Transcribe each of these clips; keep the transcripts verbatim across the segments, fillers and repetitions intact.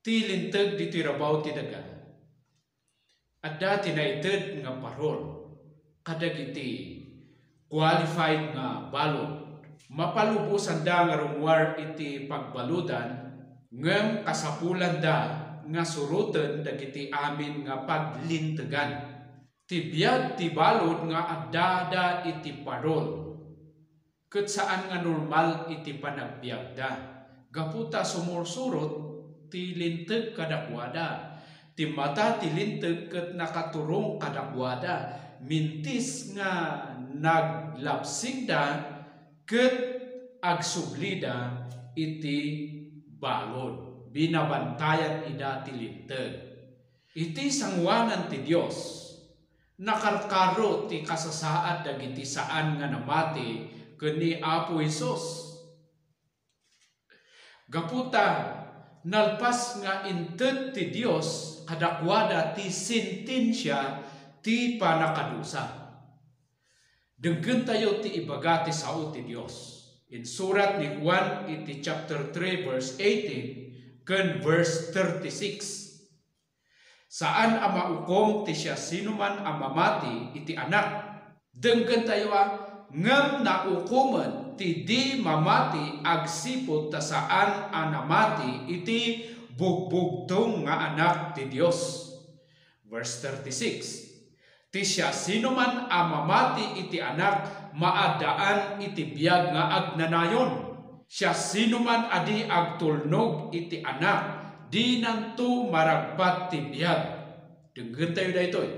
Ti linteg ditoy rabaw ti daga, adda ti naited nga parol kadagiti qualified nga balud. Mapalubosanda nga rummuar iti pagbaludan, ngem kasapulanda nga suroten dagiti amin nga paglintegan. Ti biag ti balud nga addada iti parol ket saan nga normal iti panagbiagda, gapu ta sumursurot ti linteg kadakuada. Ti mata ti linteg ket nakaturong kadakuada, mintis nga naglapsingda ket agsublida iti balud. Binabantayan ida ti linteg. Iti sangoanan ti Dios, nakarkaro ti kasasaad dagiti saan nga namati ken ni Apo Jesus. Gapu ta nalpas nga inted ti Dios kadakuada ti sentensia ti pannakadusa. Denggentayo ti ibaga ti sao ti Dios. Insurat ni Juan iti chapter three, verse eighteen ken verse thirty-six. Saan a maukom ti siasinoman a mamati iti Anak. Denggentayo a, ngem naukomen ti di mamati agsipud ta saan a namati iti bugbugtong nga Anak ti Dios. Verse thirty-six, ti siasinoman a mamati iti Anak, maaddaan iti biag nga agnanayon. Siasinoman a di agtulnog iti Anak, dinanto maragpat ti biag. Denggentayo daytoy.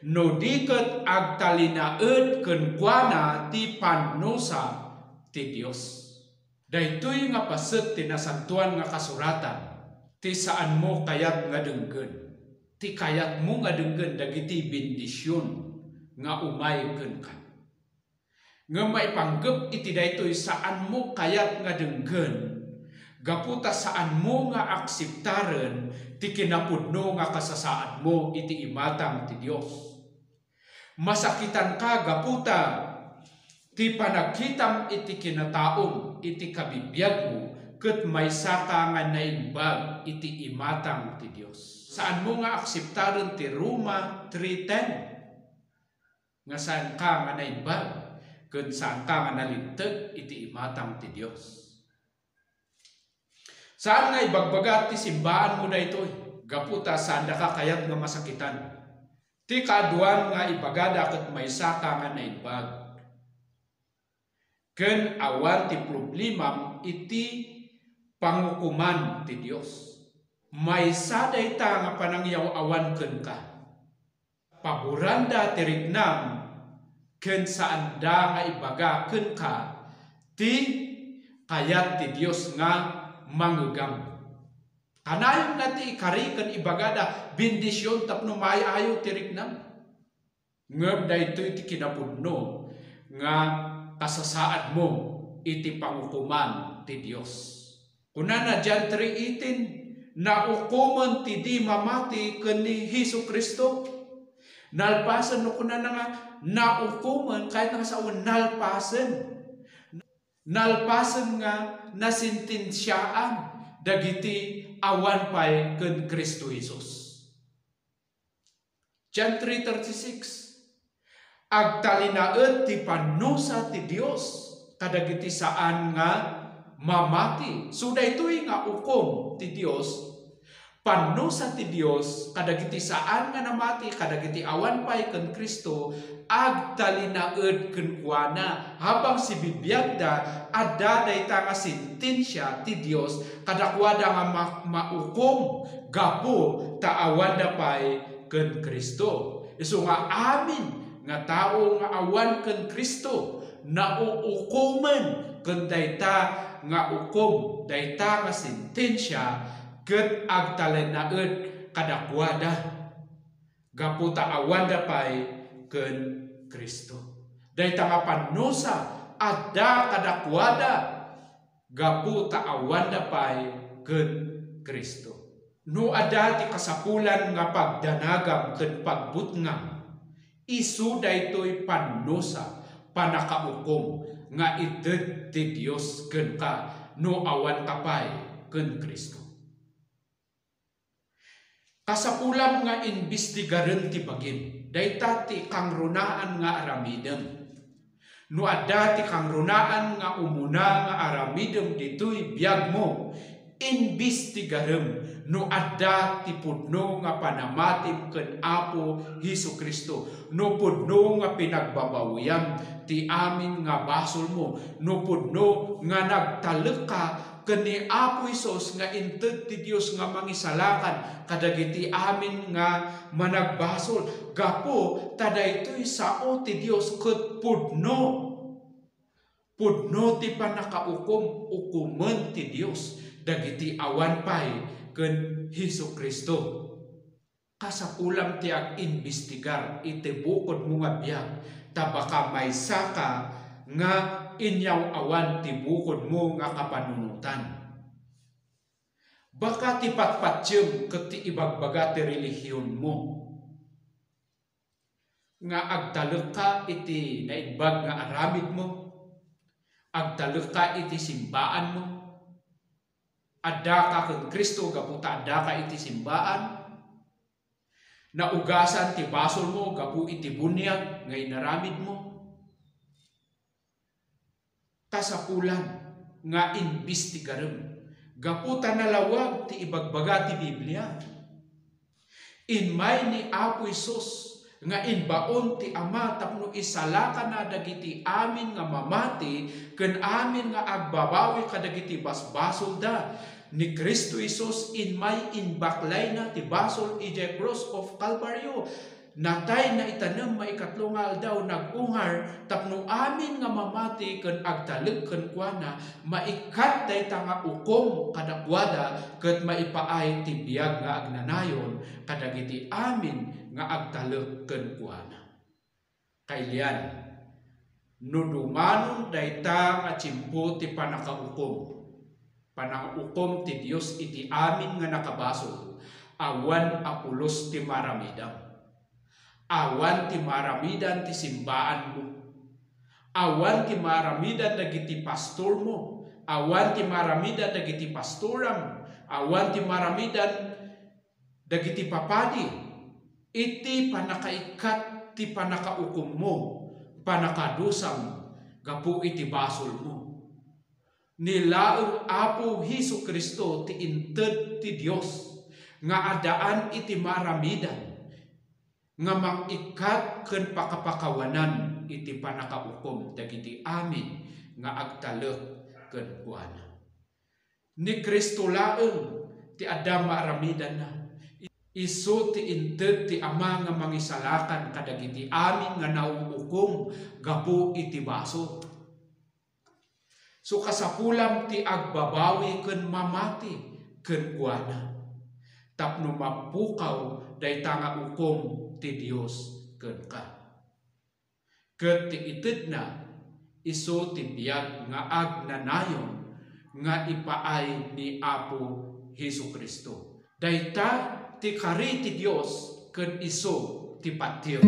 No di ket agtalinaed kenkuana ti pannusa ti Dios. Daytoy nga paset ti Nasantoan nga Kasuratan, ti saanmo kayat nga denggen. Ti kayatmo nga denggen dagiti bendision nga umay kenka. Ngem maipanggep iti daytoy, saanmo kayat nga denggen, gapu ta saanmo nga akseptaren ti kinapudno nga kasasaadmo iti imatang ti Dios. Masakitanka gapu ta ti panagkitam iti kinataom iti kabibiagmo ket maysaka nga naimbag iti imatang ti Dios. Saanmo nga akseptaren ti Roma three ten nga saanka nga naimbag ken saanka nga nalinteg iti imatang ti Dios. Saan nga ibagbaga ti simbaanmo daytoy, gapu ta saandaka kayat nga masakitan. Ti kaaduan nga ibagada ket maysaka nga naimbag. Ken awan ti problemam iti pangukoman ti Dios. Maysa dayta nga panangyaw-awan kenka. Paboranda ti riknam, ken saanda nga ibaga kenka ti kayat ti Dios nga mangegam. Kanayon nga ti ikari ken ibagada bendision tapno maay-ayo ti riknam. Ngem daytoy ti kinapudno nga kasasaadmo iti pangukoman ti Dios. Kunana John three eighteen, "Naukomen ti di mamati ken ni Jesu-Cristo." Nalpasen, no kunana nga naukomen, kayat nga sao, nalpasen. Nalpasen nga nasentensiaan dagiti awan pay ken Cristo Jesus. John three thirty-six, agtalinaed ti pannusa ti Dios kadagiti saan nga mamati. So, daytoy nga ukom ti Dios, pannusa ti Dios kadagiti saan nga namati, kadagiti awan pay ken Cristo, agtalinaed kenkuana. Habang sibibiagda, adda dayta nga sentensia ti Dios kadakuada nga ma-, maukom gapu ta awanda pay ken Cristo. Isu nga amin nga tao nga awan ken Cristo, nauukomen ken dayta nga ukom, dayta nga sentensia, ket agtalinaed kadakuada gapu ta awanda pay ken Cristo. Dayta nga pannusa adda kadakuada gapu ta awanda pay ken Cristo. No adda ti kasapulan nga pagdanagam ken pagbutngam, isu daytoy pannusa, pannakaukom nga ited ti Dios kenka no awanka pay ken Cristo. Kasapulam nga imbestigaren ti bagim. Dayta ti kangrunaan nga aramidem. No adda ti kangrunaan nga umuna nga aramidem ditoy biagmo, imbestigarem no adda ti pudno nga panamatim ken Apo Jesu-Cristo, no pudno nga pinagbabawiam ti amin nga basolmo, no pudno nga nagtalekka ken ni Apo Jesus nga inted ti Dios nga mangisalakan kadagiti amin nga managbasol. Gapu ta daytoy sao ti Dios ket pudno. Pudno ti pannakaukom, ukomen ti Dios dagiti awan pay ken Jesu-Cristo. Kasapulam ti agimbestigar iti bukodmo nga biag, ta baka maysaka nga inyaw-awan ti bukodmo nga kapanunotan. Baka ti patpatiem ket ti ibagbaga ti relihionmo nga agtalekka iti naimbag nga aramidmo, agtalekka iti simbaanmo, addaka ken Cristo gapu ta addaka iti simbaan, naugasan ti basolmo gapu iti buniag nga inaramidmo. Kasapulan nga imbestigarem gapu ta nalawag ti ibagbaga ti Biblia. Immay ni Apo Jesus nga imbaon ti Ama tapno isalakana dagiti amin nga mamati ken amin nga agbabawi kadagiti basbasolda. Ni Cristo Jesus immay imbaklayna ti basol idiay cross of Calvario. Natay, naitanem maikatlo nga aldaw, nag-ungar tapno amin nga mamati ken agtalek kenkuana, maikkat dayta nga ukom kadakuada ket maipaay ti biag nga agnanayon kadagiti amin nga agtalek kenkuana. Kailian, no dumanon dayta nga tiempo ti pannakaukom, pannakaukom ti Dios iti amin nga nakabasol, awan a pulos ti maaramidam. Awan ti maaramidan ti simbaanmo. Awan ti maaramidan dagiti pastormo. Awan ti maaramidan dagiti pastoram. Awan ti maaramidan dagiti papadi iti pannakaikkat ti pannakaukommo, pannakadusam gapu iti basolmo. Ni laeng Apo Jesu-Cristo ti inted ti Dios nga addaan iti maaramidan nga mang-ikkat ken pakapakawanan iti pannakaukom dagiti amin nga agtalek kenkuana. Ni Cristo laeng ti adda maaramidanna. Isu ti inted ti Ama nga mangisalakan kadagiti amin nga nauukom gapu iti basol. So, kasapulam ti agbabawi ken mamati kenkuana tapno mapukaw dayta nga ukom ti Dios kenka. Ket ti itedna, isu ti biag nga agnanayon nga ipaay ni Apo Jesu-Cristo. Dayta ti kari ti Dios ken isu ti patiem.